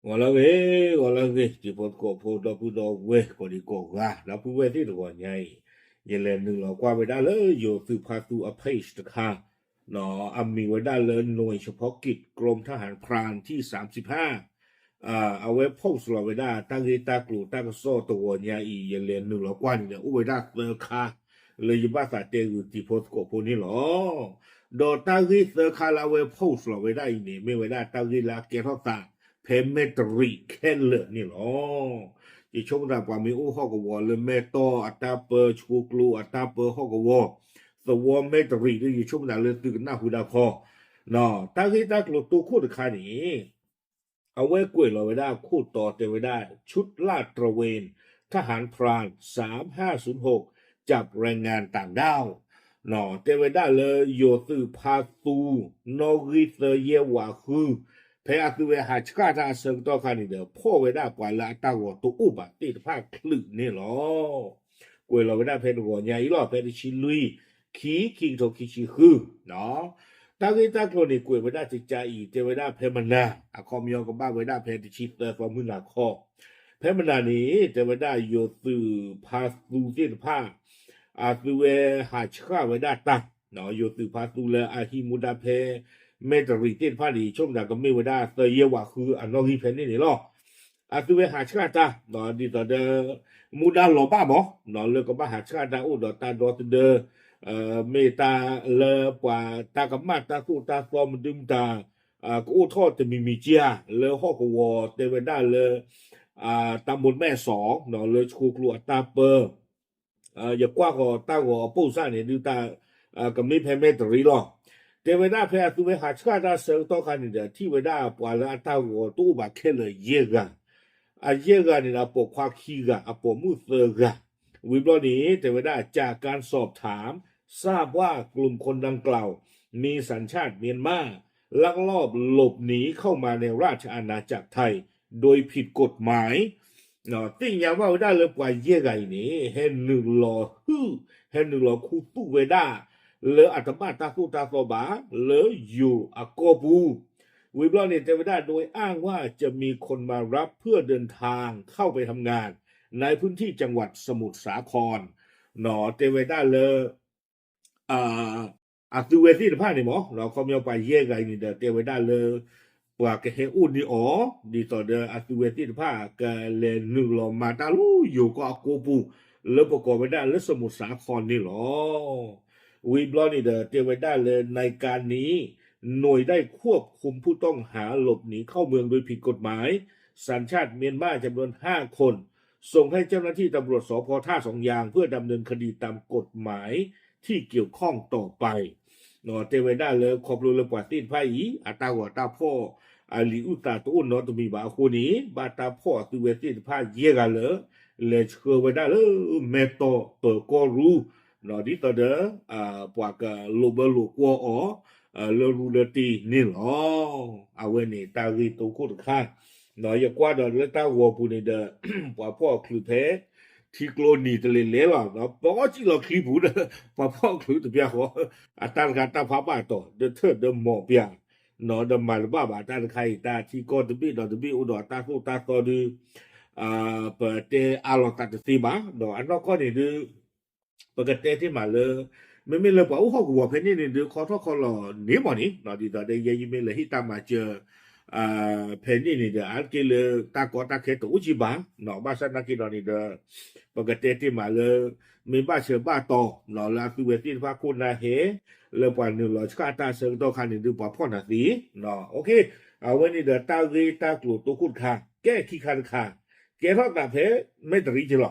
ဂီၤလၢအဂ့ၤ, ဂီၤလၢအဂ့ၤ တံၤဖိသကိးဖိ ဒီပုၢ်ဒီဝဲၢ်ကိးဒံကိးဂၤ ဒီပုၢ်ဝဲၢ်သ့ၣ်တဂီၤညါအံၤ, ယလဲၤနုာ်လီၤကွၢ်ဝဲဒၣ်လၢယိၤသုးဖါသူအ page တခါ, အမံၤဝဲဒၣ်လၢ หน่วยเฉพาะกิจกรมทหารพรานที่สามสิบห้า အဝဲ post လီၤဝဲဒၣ်တၢ်ဂ့ၢ်တၢ်ကျိၤတၢ်ကစီၣ်တဂီၤညါအံၤ ယလဲၤနုာ်လီၤကွၢ်န့ၣ်ဒီး အိၣ်ဝဲဒၣ်သၢခါ လၢယဘၣ်သးတဲဂုာ်တံၤဖိသကိးဖိန့ၣ်လီၤ. ဒီးတၢ်ဂ့ၢ်သၢခါလၢအဝဲ post လီၤဝဲဒၣ်အံၤန့ၣ် မ့ၢ်ဝဲဒၣ်တၢ်ဂ့ၢ်လၢအကဲထီၣ်သး ဖဲမဲၢ်တရံးခဲလၢာ်န့ၣ်လီၤ. ယဆိကမိၣ်သးပှၤမ့ၢ်အိၣ်ဟီၣ်ကဝီၤလၢမဲၢ်တီၢ်အတၢ်ပၢ ဆှိကျိအတၢ်ပၢဟီၣ်ကဝီၤ သဝီမဲၢ်တရံးဒီး ယဆိကမိၣ်သးလၢသုကနၢ်ဟူဒၣ်ခီ, တၢ်ဂ့ၢ်တၢ်ကျိၤတိခိၣ်တခါန့ၣ် အဝဲကွဲးလီၤဝဲဒၣ်ခိၣ်တီတဲဝဲဒၣ် ชุดลาดตระเวนทหารพราน สามห้าศูนย์หก จับแรงงานต่างด้าว တဲဝဲဒၣ်လၢယိၤသုးဖါသူ နီၣ်ဂံၢ်သၢယဲၢ်ဝးဃု ဖဲအသုဝဲဟးဆှၣ်တၢ်အဆၢကတီၢ်ခါန့ၣ်ဒီး ဖီၣ်ဝဲဒၣ်ပှၤလၢအတၢ်ဂီၤတအိၣ်ဘၣ်သ့ၣ်တဖၣ်ချုးန့ၣ်လီၤ. ကွဲးလီၤဝဲဒၣ်ဖဲတဂီၤညါအံၤလီၤ ဖဲတဆံလွံၢ် ခံ ခံကထိခံဆံဃု တၢ်ဂ့ၢ်တၢ်ကျိၤန့ၣ် ကွဲးဝဲဒၣ်ကကါအံၤ တဲဝဲဒၣ်ဖဲမနၤ အခီပညီကဘၣ်ဝဲဒၣ်ဖဲတဆံသၢသီမုၢ်နၤခီ, ဖဲမနၤန့ၣ် တဲဝဲဒၣ်ယိၤသုးဖါသူသ့ၣ်တဖၣ် အသုဝဲဟးဆှၣ်ဝဲဒၣ်တၢ်, ယိၤသုးဖါသူလၢအဟံးမူဒါဖဲ မဲၢ်တရံးသ့ၣ်တဖၣ်န့ၣ် ယဆိကမိၣ်သးကမ့ၢ်ဝဲဒၣ်သၢယဲၢ်ဝးဃုအနီၣ်ဂံၢ်ဖဲန့ၣ်န့ၣ်လီၤ. အသုဝဲဟးဆှၣ်တၢ် ဒ်သိးဒီး မူဒါလီၤဘၣ်မး လၢကဘၣ်ဟးဆှၣ်တၢ်အိၣ်ဒီးတၢ်ဒီသဒၢ မ့ၢ်တၢ်လၢပှၤတၢ်ကမၣ်တၢ်သိၣ်တၢ်သီမဒုမတၤ ကအိၣ်ထီၣ်တမံၤမံၤက့ဧါ လၢဟီၣ်ကဝီၤတဲဝဲဒၣ်လၢ တၢ်မိၢ်မဲာ်စီၤ လၢဆှိကျိအတၢ်ပၢ ယကွၢ်ဃီၤတၢ်ဂီၤအပိၢ်စၢ်န့ၣ် ဒုးတၢ် ကမ့ၢ်ဖဲမဲၢ်တရံးလီၤ. တဲဝဲဒၣ်ဖဲအသုဝဲဟးဆှၣ်တၢ်ဆၢကတီၢ်ခါန့ၣ်ဒီး ထံၣ်ဝဲဒၣ်ပှၤလၢအတၢ်ဂီၤတအိၣ်ဘၣ်ခဲလၢာ်ယဲၢ်ဂၤ, အယဲၢ်ဂၤန့ၣ်ဒီး အပိာ်ခွါခံဂၤ အပိာ်မုၣ်သၢဂၤ, ဝံၤဘျီန့ၣ် တဲဝဲဒၣ် จากการสอบถาม ทราบว่ากลุ่มคนดังกล่าว มีสัญชาติเมียนมา ลักลอบหลบหนีเข้ามาในราชอาณาจักรไทย โดยผิดกฎหมาย သ့ၣ်ညါဘၣ်ဝဲဒၣ်လၢပှၤယဲၢ်ဂၤအံၤန့ၣ် ဟဲနုာ်လီၤဟုၣ် ဟဲနုာ်လီၤခူသူၣ်ဝဲဒၣ် လၢအတဘၣ်တၢ်သိၣ်တၢ်သီဘၣ် လၢယိၤအကီၢ်ပူၤ, ဝံၤဘျီန့ၣ် တဲဝဲဒၣ် โดยอ้างว่าจะมีคนมารับเพื่อเดินทางเข้าไปทำงานในพื้นที่จังหวัดสมุทรสาคร တဲဝဲဒၣ်လၢ အသုဝဲသ့ၣ်တဖၣ်န့ၣ်မး ခီပညီပှၤယဲၢ်ဂၤအံၤန့ၣ်ဒီး တဲဝဲဒၣ်လၢ ပှၤကဟဲအိၣ်န့ၢ်အီၤ ဒ်သိးဒီးအသုဝဲသ့ၣ်တဖၣ် ကလဲၤနုာ်လီၤမၤတၢ်လၢယိၤကီၢ်အကီၢ်ပူၤ လၢပကိးဝဲဒၣ်လၢ สมุทรสาคร န့ၣ်လီၤ. ဝံၤဘျီန့ၣ်ဒီး တဲဝဲဒၣ်လၢ ในการนี้ หน่วยได้ควบคุมผู้ต้องหาหลบหนีเข้าเมืองโดยผิดกฎหมาย สัญชาติเมียนมาจำนวนห้าคน ส่งให้เจ้าหน้าที่ตำรวจ สภ.ท่าสองยาง เพื่อดำเนินคดีตามกฎหมายที่เกี่ยวข้องต่อไป တဲဝဲဒၣ်လၢခီဖျိလၢပှၤသ့ၣ်တဖၣ်အံၤ အတၢ်ဂီၤတၢ်ဖီၣ် အလံာ်အုၣ်သးတအိၣ်နီတမံၤဘၣ်အဃိန့ၣ် ဘၣ်တၢ်ဖီၣ်အသုဝဲသ့ၣ်တဖၣ်ယဲၢ်ဂၤလၢ လဲၤဆှၢဝဲဒၣ်လၢ မဲၢ်တီၢ်ပၢၤကီၢ်ရူၢ် ဒ်သိးဒီး ပှၤကလိာ်ဘၢလိာ်ကွီၢ်အီၤ လၢရူလၢတ့ၢ်န့ၣ်လီၤ. အဝဲန့ၣ်တၢ်ဂ့ၢ်တိခိၣ်တခါ ယကွၢ်ဒီးလၢတၢ်ဂီၤပူၤန့ၣ်ဒီး ပှၤဖီၣ်အချုးဖဲ ထံကျိနံၤတလဲၤလဲၤလီၤ ပအီၣ်စံၣ်လီၤချံပူၤဒီး ပှၤဖီၣ်အချုးတပျၢ်ဃီ အတၢ်တခါတၢ်ဖးဘၣ်တီၤ ဒီးထၢၣ်ဒီးမီၣ်ပျၢ် ဒီးမၤတဘၣ်ဘၣ်တၢ်တခါအံၤ တၢ်ထံကီၢ်တဘ့ၣ်ဒီးတဘ့ၣ်အိၣ်ဒီးတၢ်သိၣ်တၢ်သီဒု ပတဲအါလီၤသးတသ့ဘၣ် ဒီးအနီၢ်ကီၢ်န့ၣ်ဒု ပကတဲတ့ၢ်မးလၢ မ့မ့ၢ်လၢပှၤအိၣ်ဟီၣ်ကဝီၤဖဲန့ၣ်န့ၣ်ဒု ခီထီၣ်ခီလီၤန့ၣ်မးန့ၣ် ဒ်သိးဒီးယဲယမ့ၢ်လဲၤဟ့ၣ်တၢ်မၤစၢၤ ဖဲန့ၣ်န့ၣ်ဒီး အါတက့ၢ်လၢတၢ်ကီတၢ်ခဲတအိၣ်ကံဘၣ် ဘၣ်ဆၣ်သနာ်က့ဒီးန့ၣ်ဒီး ပကတဲတ့ၢ်မးလၢ မ့ၢ်ဘၣ်ဆၢဘၣ်တီၤ လၢအသုဝဲသ့ၣ်တဖၣ်ခိၣ်နၢ်ဟဲ လၢပှၤနုာ်လီၤဆှၣ်တၢ်ဆၢကတီၢ်ခါန့ၣ်ဒု ပှၤဖီၣ်နၤသ့ အဝဲန့ၣ်ဒီးတၢ်ဂ့ၢ်တၢ်ကျိၤတိခိၣ်တခါ ကဲခံခါတခါ ကဲထီၣ်သးဖဲမဲၢ်တရံးက့လီၤ.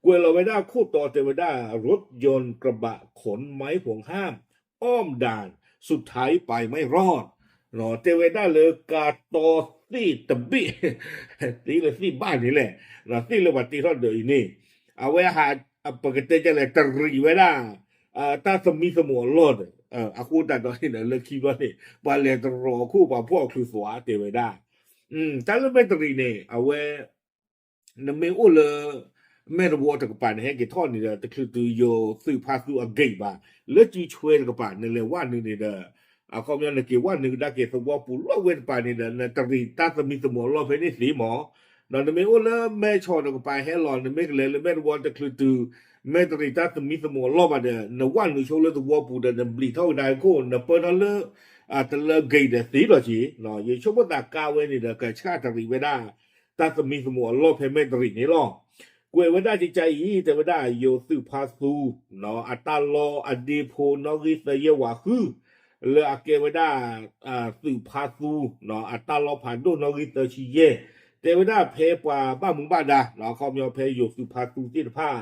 ကွဲးလီၤဝဲဒၣ်ခိၣ်တီတဲဝဲဒၣ် รถยนต์กระบะขนไม้ห่วงห้ามอ้อมด่านสุดท้ายไปไม่รอด တဲဝဲဒၣ်လၢကါတီသ့ၣ်တဘ့ၣ် သ့ၣ်လၢသ့ၣ်ဘၣ်န့ၣ်လဲၣ် သ့ၣ်လၢပှၤတ့ထီၣ်ဒၢးအံၤန့ၣ် အဝဲဟး ပကတဲဒ်လဲၣ် တရံးဝဲဒၣ် တၢ်သမံသမိးအလီၢ်ဒီး အဃိသတးဒီးန့ၣ်ဒီး လၢခံဘျီန့ၣ် ပှၤလဲၤတရီၤခိၣ်ပှၤဖီၣ်အချုးသွးတဲဝဲဒၣ် တၢ်လၢမဲၢ်တရံးန့ၣ် အဝဲ နမ့ၢ်အိၣ်လၢ မဲၢ်တဝီတကပၤန့ၣ် ဟဲက့ၤထီၣ်န့ၣ်ဒီး တချုးတုၤယိၤသုးဖါသူအ gate ဘၣ်, လၢစုဆွဲတကပၤ နလဲၤဝဲနုာ်န့ၣ်ဒီး အခီပညီနက့ၤဝဲနုာ်ကဒါက့ၤသဝီပူၤလီၤဝဲတပၤန့ၣ်ဒီး နတရံးတၢ်သမံသမိးအလီၢ်ဖဲန့ၣ်သ့မး, ဒီးနမ့ၢ်အိၣ်လၢမဲၢ်ဆီးဒီးကပၤဟဲလီၤ နမ့ၢ်ကလဲၤလၢမဲၢ်တဝီတချုးတုၤ မ့ၢ်တရံးတၢ်သမံသမိးအလီၢ်ဘၣ်ဒီး နဝဲနုာ်ဆိလၢသဝီပူၤဒီး နဘျံးထီၣ်ကဒါခိၣ် နပၢထီၣ်လၢ တလၢက့ၤဒီးသ့လီၤက့ၤ, ယဆိကမိၣ်သးကါဝဲန့ၣ်ဒီး ကဆှၣ်တရံးဝဲဒၣ် တၢ်သမံသမိးအလီၢ်ဖဲမဲၢ်တရံးန့ၣ်လီၤ. ကွဲးဝဲဒၣ်ကကါအံၤ တဲဝဲဒၣ်ယိၤသုးဖါသူ အတၢ်လီၢ်အဒ့ဖိနီၣ်ဂံၢ်သၢယဲၢ်ဝးဃု လၢအကဲဝဲဒၣ် သုးဖါသူ အတၢ်လီၢ်ဖးဒိၣ်နီၣ်ဂံၢ်သၢဆံယဲၢ်, တဲဝဲဒၣ်ဖဲပှၤဘၣ်မူဘၣ်ဒါ အခီပညီဖဲယိၤသုးဖါသူသ့ၣ်တဖၣ်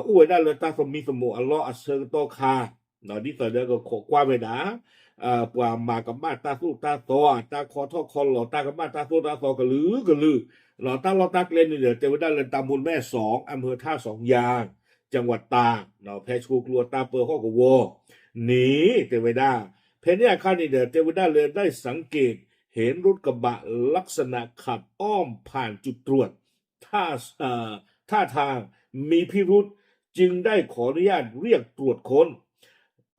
အိၣ်ဝဲဒၣ်လၢတၢ်သမံသမိးအလီၢ်အဆၢကတီၢ်ခါ ဒ်သိးဒီးကခိးကွၢ်ဝဲဒၣ် ပှၤမၤကမၣ်တၢ်သိၣ်တၢ်သီ တၢ်ခီထီၣ်ခီလီၤ တၢ်ကမၣ်တၢ်သိၣ်တၢ်သီကလုာ်ကလုာ်, တၢ်လီၢ်တၢ်ကျဲန့ၣ်ဒီး တဲဝဲဒၣ်လၢ ตำบลแม่สอง อำเภอท่าสองยาง จังหวัดตาก ဖဲဆိကျိအတၢ်ပၢဟီၣ်ကဝီၤန့ၣ် တဲဝဲဒၣ် ဖဲန့ၣ်အခါန့ၣ်ဒီး တဲဝဲဒၣ်လၢ ได้สังเกตเห็นรถกระบะลักษณะขับอ้อมผ่านจุดตรวจ ท่า เอ่อ ท่าทางมีพิรุธ จึงได้ขออนุญาตเรียกตรวจค้น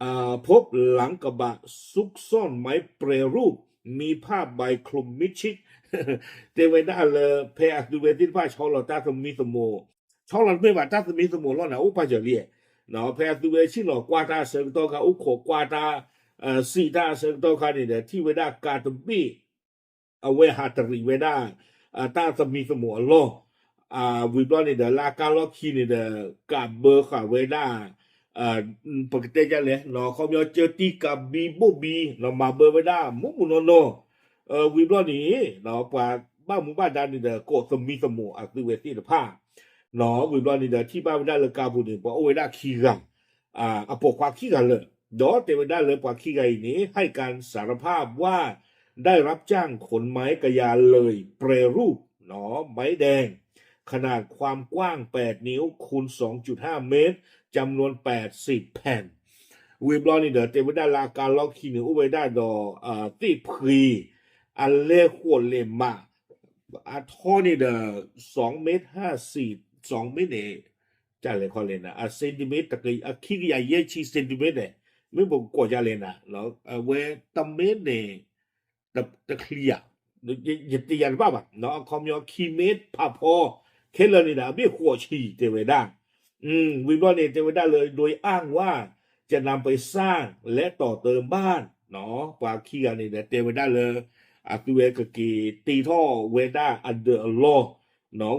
อ่า พบหลังกระบะซุกซ่อนไม้แปรรูป มีผ้าใบคลุมมิดชิด တဲဝဲဒၣ်လၢ ဖဲအသုဝဲသ့ၣ်တဖၣ်ဆီလီၤတၢ်သမံသမိး ဆီလီၤတမ့ၢ်ဘၣ် တၢ်သမံသမိးလီၢ်န့ၣ် အိၣ်ပာ်စၢၤလံ, ဖဲအသုဝဲဆ့ၣ်နီၤကွၢ်တၢ်အဆၢကတီၢ်ခါ အိၣ်ခိးကွၢ်တၢ် စံးတၢ်အဆၢကတီၢ်ခါန့ၣ်ဒီး ထံၣ်ဝဲဒၣ်ကါတဘ့ၣ် အဝဲဟးတရံးဝဲဒၣ် တၢ်သမံသမိးအလီၢ်, ဝံၤဘျီန့ၣ်ဒီး လၢအကါလီၢ်ခံန့ၣ်ဒီး ကးဘၢဃာ်ဝဲဒၣ် ပကတဲဒ်လဲၣ် ခီပညီကၢတံၢ်ကးဘံဘိၣ်ဘံ မၤဘၢဝဲဒၣ်မူးမူးနီၢ်နီၢ်, ဝံၤဘျီန့ၣ် ပှၤဘၣ်မူဘၣ်ဒါန့ၣ်ဒီး ကိးသမံသမိးအသုဝဲသ့ၣ်တဖၣ်, ဝံၤဘျီန့ၣ်ဒီး ထံၣ်ဘၣ်ဝဲဒၣ်လၢကါပူၤန့ၣ် ပှၤအိၣ်ဝဲဒၣ်ခံဂၤ အပိာ်ခွါခံဂၤလၢာ်, ဒီးတဲဝဲဒၣ်လၢပှၤခံဂၤအံၤန့ၣ် ให้การสารภาพว่า ได้รับจ้างขนไม้กะยาเลยแปรรูป ไม้แดง ขนาดความกว้างแปดนิ้วคูณ สองจุดห้าเมตร จำนวนแปดสิบแผ่น ဝံၤဘျီန့ၣ်ဒီး တဲဝဲဒၣ်လၢအကါလီၢ်ခံန့ၣ် အိၣ်ဝဲဒၣ်ဒီး သ့ၣ်ဖှ့ အလဲၢ်ဃိးလဲၢ်မး အထီန့ၣ်ဒီး สองเมตรห้าสิบ สองเมตรန့ၣ် ကလဲၤခီလဲၤနၤ အ centimeter ခံကယၤယဲၢ်ဆံ centimeter န့ၣ် မ့ၢ်ပကကိးကလဲၤနၤ အဝဲတမ့ၢ်န့ၣ် တချံဧါ ယတယၤတဘၣ်ဘၣ် အခီပညီခံမ့ၢ်ဖးဖီ ခဲလၢာ်န့ၣ်ဒီး အဘ့ၣ်ဃိးဆံ တဲဝဲဒၣ် ဝံၤဘျီန့ၣ် တဲဝဲဒၣ်လၢ โดยอ้างว่าจะนำไปสร้างและต่อเติมบ้าน ပှၤခံဂၤန့ၣ်ဒီး တဲဝဲဒၣ်လၢ အသုဝဲကက့ၤတ့ထီၣ်ဝဲဒၣ်အဒၢးအလီၢ်,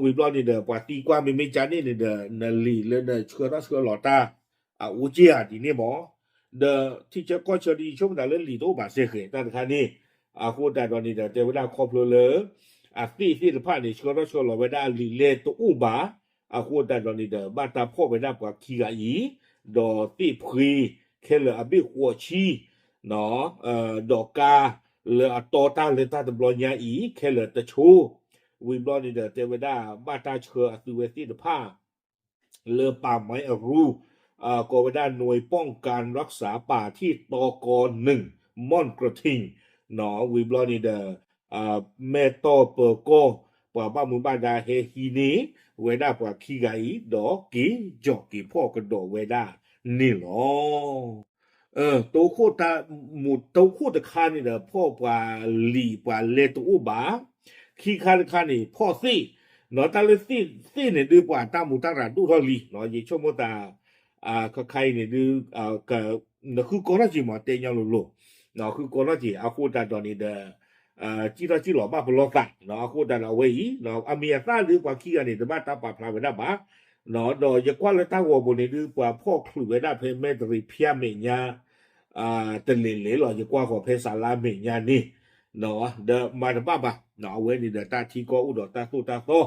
ဝံၤဘျီန့ၣ်ဒီး ပှၤသံကွၢ်မ့မ့ၢ်ကန့ၣ်န့ၣ်ဒီး နလံာ်လၢနဆှၢထီၣ်ဆှၢလီၤတၢ် အအိၣ်က့ဧါဒ်န့ၣ်မး, ဒီးထံဆၢကီၢ်ဆၢဒ် ယဆိကမိၣ်သးလၢလံာ်တအိၣ်ဘၣ်စ့ၢ်ကီး တၢ်တခါန့ၣ်, အဃိသတးဒီးန့ၣ်ဒီး တဲဝဲဒၣ်ခီဖျိလၢ အသ့ၣ်သ့ၣ်တဖၣ်န့ၣ် ဆှၢထီၣ်ဆှၢလီၤဝဲဒၣ်အလံာ်လဲၢ်တအိၣ်ဘၣ်, အဃိသတးဒီးန့ၣ်ဒီး ဘၣ်တၢ်ဖီၣ်ဝဲဒၣ်ပှၤခံဂၤအံၤ, ဒီးသ့ၣ်ဖှ့ ခဲလၢာ်အဘ့ၣ်ဃိးဆံ ဒီးကါလၢအတီတၢ်လၢတၢ်တဘျီညါအံၤ ခဲလၢာ်တဆိ, ဝံၤဘျီန့ၣ်ဒီး တဲဝဲဒၣ်ဘၣ်တၢ်ဆှၢအသုဝဲသ့ၣ်တဖၣ် လၢပၤမံအရူ ကိးဝဲဒၣ် หน่วยป้องกันรักษาป่าที่ ตก.หนึ่ง ม่อนกระทิง ဝံၤဘျီန့ၣ်ဒီး မဲၢ်တီၢ်ပၢၤကီၢ် ပှၤဘၣ်မူဘၣ်ဒါဟဲဟံးန့ၢ် ဝဲဒၣ်ပှၤခံဂၤအံၤ ဒီးက့ၤကီၤက့ၤဖီၣ်ကဒီးဝဲဒၣ်န့ၣ်လီၤ. တိခိၣ်တၢ်မူး တိခိၣ်တခါန့ၣ်ဒီး ဖီၣ်ပှၤလံာ်ပှၤလဲၢ်တအိၣ်ဘၣ်, ခံခါတခါန့ၣ် ဖီၣ်သ့ၣ်, တၢ်လၢသ့ၣ်သ့ၣ်န့ၣ်ဒုးပှၤတၢ်မူးတၢ်ရၤဒိၣ်ထီၣ်လံ, ယဆိကမိၣ်သး ခါခါအံၤန့ၣ်ဒုး နဃုကီထီၣ်က့ၤမးတဲညီလိၤလိၤ, ဃုကီထီၣ်က့ၤ အဃိသတးဒီးန့ၣ်ဒီး ကံၣ်ထီၣ်ကံၣ်လီၤဘၣ်ပလီၢ်သး, အဃိသတးဒီးအဝဲအံၤ အမံၤအသၣ်ဒုးပှၤခံဂၤန့ၣ် တဘၣ်တၢ်ပာ်ဖျါဝဲဒၣ်ဘၣ်, ဒီးယကွၢ်လၢတၢ်ဂီၤပူၤန့ၣ်ဒုး ပှၤဖီၣ်ချုးဝဲဒၣ်ဖဲမဲၢ်တရံးဖၠၣ်မဲာ်ညါ တလ့ၤလ့ၤလီၤ ယကွၢ်ဃီၤဖဲစးလါမဲာ်ညါန့ၣ်, ဒီးမၤတဘၣ်ဘၣ်, အဝဲန့ၣ်ဒီးတၢ်ထံကီၢ်အိၣ်ဒီးတၢ်သိၣ်တၢ်သီ,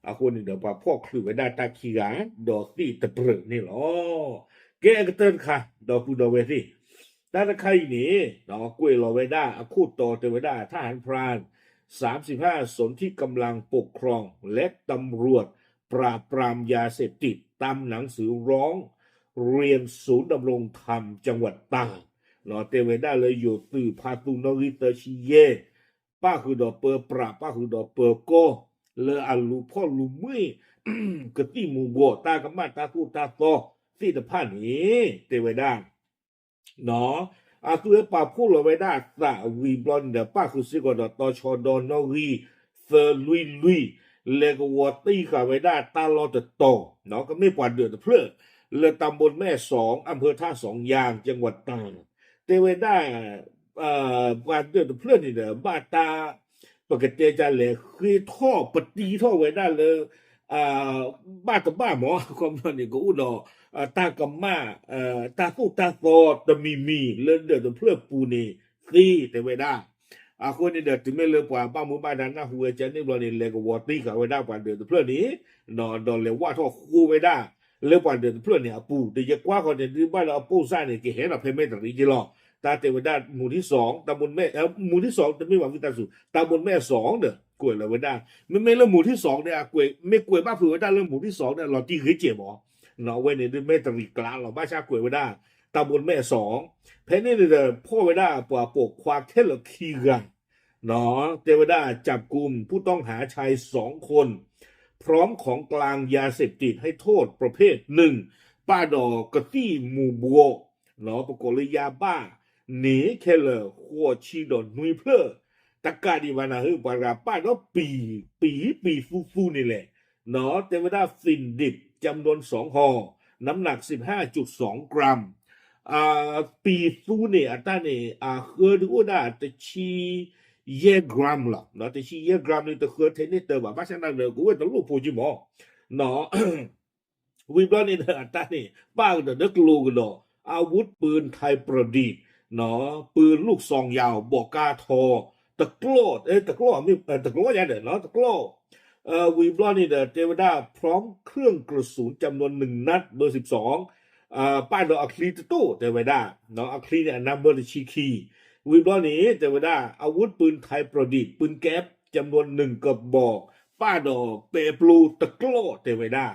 အဃိန့ၣ်ဒီးပှၤဖီၣ်ချုးဝဲဒၣ်တၢ်ခံဂၤ ဒီးသ့ၣ်တပရၢၢ်န့ၣ်လီၤ. ကဲအကတၢၢ်တခါ ဒီပုၢ်ဒီဝဲၢ်သ့ၣ်, တၢ်တခါအံၤန့ၣ် ကွဲးလီၤဝဲဒၣ်အခိၣ်တီတဲဝဲဒၣ် ทหารพราน สามสิบห้า สนธิกำลังปกครอง และตำรวจปราบปรามยาเสพติด ตามหนังสือร้องเรียนศูนย์ดำรงธรรมจังหวัดตาก တဲဝဲဒၣ်လၢယိၤသုးဖါသူနီၣ်ဂံၢ်သၢဆံယဲၢ် ပၣ်ဃုာ်ဒီးပၢပြး ပၣ်ဃုာ်ဒီးပၢကီၢ် လၢအလူၤဖီၣ်လူၤမုၢ် ကသံၣ်မူၤဘှီး တၢ်ကမၣ်တၢ်သိၣ်တၢ်သီသ့ၣ်တဖၣ်န့ၣ် တဲဝဲဒၣ် အသုဝဲပာ်ဖှိၣ်လီၤဝဲဒၣ်အသးဝံၤဘျီန့ၣ်ဒီး ပၣ်ဃုာ်စ့ၢ်ကီးဒီးတီၤဆီဒီနီၣ်ဂံၢ်သၢလွံၢ်လွံၢ် လဲၤကဝီၤတံၢ်ဃာ်ဝဲဒၣ်တၢ်လီၢ်တတီၤ, ကမ့ၢ်ပှၤဒၢးတဖျၢၣ် လၢတၢ်ဘိမဲာ်စီ အၣ်ဖၢထၣ်စီယၣ် ကၠဲးဝးတၢ် တဲဝဲဒၣ် ပှၤဒၢးတဖျၢၣ်န့ၣ်ဒီး ဘၣ်တၢ် ပကတဲဒ်လဲၣ် ဃ့ထီၣ်ပတံထီၣ်ဝဲဒၣ်လၢ ဘၣ်တဘၣ်မး အခီပညီန့ၣ် ကအိၣ်ဒီး တၢ်ကမၣ် တၢ်သိၣ်တၢ်သီတမံၤမံၤလၢဒၢးတဖျၢၣ်ပူၤန့ၣ်သ့ တဲဝဲဒၣ်. အဃိန့ၣ်ဒီး တုၤမ့ၢ်လၢပှၤဘၣ်မူဘၣ်ဒါနၢ်ဟူဝဲကန့ၣ်ဘျီန့ၣ် လဲၤကဝီၤတံၢ်ဃာ်ဝဲဒၣ်ပှၤဒၢးတဖျၢၣ်န့ၣ် ဒီးလဲၤဝၣ်ထီၣ်ဃိဝဲဒၣ် လၢပှၤဒၢးတဖျၢၣ်န့ၣ်အပူၤ ဒီးယကွၢ်ဃီန့ၣ် ဒုးဘၣ်လၢအပိၢ်စၣ်န့ၣ် ကဟဲဒီးဖဲမဲၣ်တရံးက့လီၤ. တၢ်တဲဝဲဒၣ် မူၤထံၣ်စီ တၢ်ဘိမဲာ် မူၤထံၣ်စီ တမ့ၢ်ဘၣ်ဝံသးစူၤ တၢ်ဘိမဲာ်စီဒီး ကွဲးလီၤဝဲဒၣ် မ့မ့ၢ်လၢမူၤထံၣ်စီန့ၣ် အကွဲး မ့ၢ်ကွဲးဘၣ်ဖုးဝဲဒၣ်လၢမူၤထံၣ်စီန့ၣ် အလီၤတံၢ်ဂ့ၤစဲးမး အဝဲန့ၣ်ဒုးမဲၣ်တရံးကျါလီၤ ဘၣ်ဆၣ်ကွဲးဝဲဒၣ် တၢ်ဘိမဲာ်စီ ဖဲန့ၣ်န့ၣ်ဒီး ဖီၣ်ဝဲဒၣ်ပှၤပိာ်ခွါခဲလၢာ်ခံဂၤ တဲဝဲဒၣ် จับกุมผู้ต้องหาชายสองคน พร้อมของกลางยาเสพติดให้โทษประเภทหนึ่ง ပၣ်ဒီးကသံၣ်မူၤဘှီး ပကိးလၢယါဘၣ်န့ၣ် ခဲလၢာ်ဃိးဆံဒီးနွံဖျၢၣ် တကးဒံးဘၣ်နၤဧၢ ပှၤတဂၤပၣ်ဒီးပံၤ ပံၤ ပံၤသူသူန့ၣ်လဲၣ် တဲဝဲဒၣ် ฝิ่นดิบ จำนวนสองห่อ น้ำหนักสิบห้าจุดสองกรัม ပံၤသူန့ၣ် အတၢ်န့ၣ် အဃၢဒုးအိၣ်ဒၣ်တဆံယဲၢ် gram လီၤ. တဆံယဲၢ် gram န့ၣ် တဃၢထဲန့ၢ်တၢ်ဘၣ် ဘၣ်ဆၣ်နၤဒီး ကအိၣ်ဝဲတလိၣ်ဖိက့မး ဝံၤဘျီန့ၣ်ဒီး အတၢ်န့ၣ် ပၣ်ကဒီးလၢကျိကဒီး อาวุธปืนไทยประดิษฐ์ ปืนลูกซองยาว บอก้าทอ တကျီၢ် တကျီၢ် တကျီၢ်ညါဒီး တကျီၢ် ဝံၤဘျီန့ၣ်ဒီး တဲဝဲဒၣ် พร้อมเครื่องกระสุนจำนวนหนึ่งนัด เบอร์สิบสอง ပၣ်ဒီးအချံတတိၢ် တဲဝဲဒၣ် အချံန့ၣ် အနၢ်ဘၢတဆံခံ ဝံၤဘျီန့ၣ် တဲဝဲဒၣ် อาวุธปืนไทยประดิษฐ์ ปืนแก๊ป จำนวนหนึ่งกระบอก ပၣ်ဒီးပဲပျိတကျီၢ် တဲဝဲဒၣ်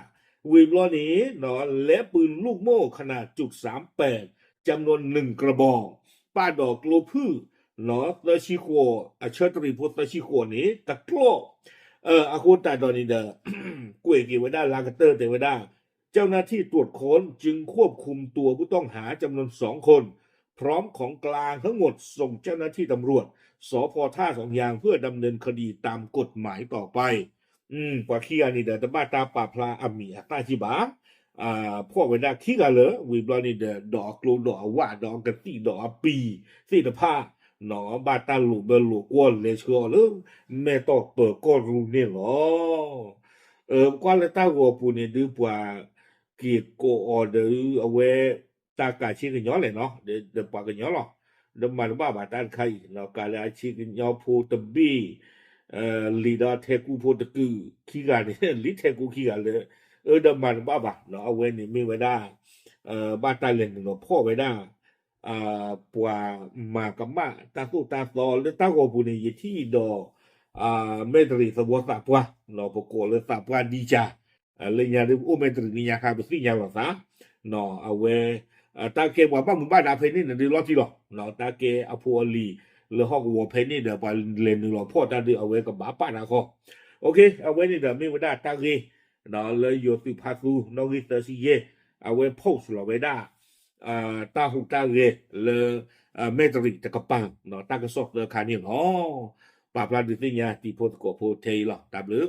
ဝံၤဘျီန့ၣ် และปืนลูกโม่ขนาดจุดสามแปด จำนวนหนึ่งกระบอก ပၣ်ဒီးကျိဖုၣ် သၢဆံဃိး အဆၢတရံးဖိသၢဆံဃိးန့ၣ် တကျီၢ် အဃိသတးဒီးန့ၣ်ဒီး ကွဲးက့ၤဝဲဒၣ်လၢကတၢၢ်တဲဝဲဒၣ် เจ้าหน้าที่ตรวจค้นจึงควบคุมตัวผู้ต้องหาจำนวนสองคน พร้อมของกลางทั้งหมดส่งเจ้าหน้าที่ตำรวจ สภ.ท่าสองยาง เพื่อดำเนินคดีตามกฎหมายต่อไป ပှၤခံဂၤန့ၣ်ဒီး တဘၣ်တၢ်ပာ်ဖျါအမံၤအသၣ်ကံဘၣ် ဖီၣ်ဝဲဒၣ်ခံဂၤလၢာ် ဝံၤဘျီန့ၣ်ဒီး ဒီးအကျိဒီးအဝၣ် ဒီးအကသံၣ်ဒီးအပံၤသ့ၣ်တဖၣ် ဘၣ်တၢ်လိာ်ဘၢလိာ်ကွီၢ်လဲၤဆှၢအီၤလၢ မဲၢ်တီၢ်ပၢၤကီၢ်ရူၢ်န့ၣ်လီၤ. ကွၢ်လၢတၢ်ဂီၤပူၤန့ၣ်ဒုးပှၤက့ၤကိးအီၤဒီးအဝဲ တၢ်ကးဆ့ကညီလဲၣ်နီၤ ဒီးပှၤကညီလီၤ. ဒီးမၤတဘၣ်ဘၣ်တၢ်တခါအံၤ ကးလၢအဆ့ကညီဖိတဘ့ၣ် လံာ်ဒီးထဲကူဖိတကုာ်ခံဂၤန့ၣ် လံာ်ထဲကူခံဂၤလၢ အၢဒီးမၤတဘၣ်ဘၣ် အဝဲန့ၣ်မ့ၢ်ဝဲဒၣ် ဘၣ်တၢ်လဲၤနုာ်လီၤဖီၣ်ဝဲဒၣ် ပှၤမၤကမၣ်တၢ်သိၣ်တၢ်သီလၢတၢ်ဂီၤပူၤန့ၣ် ယထံၣ်ဒီး မဲၢ်တရံးသဝီသးပှၢ် ပကိးလၢသးပှၢ်ဒံကၢ် လၢညါဒ်ပအိၣ်မဲၢ်တရံးန့ၣ်ညါခါ ပသ့ၣ်ညါလီၤသး အဝဲ တၢ်ကဲပှၤဘၣ်မူဘၣ်ဒါဖဲန့ၣ်န့ၣ် ဒုးလီၤတံၢ်လီၤ. တၢ်ကဲအဖိအလံၤလၢဟီၣ်ကဝီၤဖဲန့ၣ်ဒီး ပှၤလဲၤနုာ်လီၤဖီၣ်တၢ်ဒုး အဝဲကဘၣ်ပာ်နၤဃီ. အဝဲန့ၣ်ဒီးမ့ၢ်ဝဲဒၣ်တၢ်ဂ့ၢ် လၢယိၤသုးဖါသူ နီၣ်ဂံၢ်သၢဆံယဲၢ် အဝဲ post လီၤဝဲဒၣ် တၢ်ဟူးတၢ်ဂဲၤလၢ မဲၢ်တရံးတကပၤ တၢ်ကစီၣ်သၢခါန့ၣ်လီၤ. ပာ်ဖျါဒုးသ့ၣ်ညါတံၤဖိသကိးဖိထဲအံၤလီၤ. တၢ်ဘျုး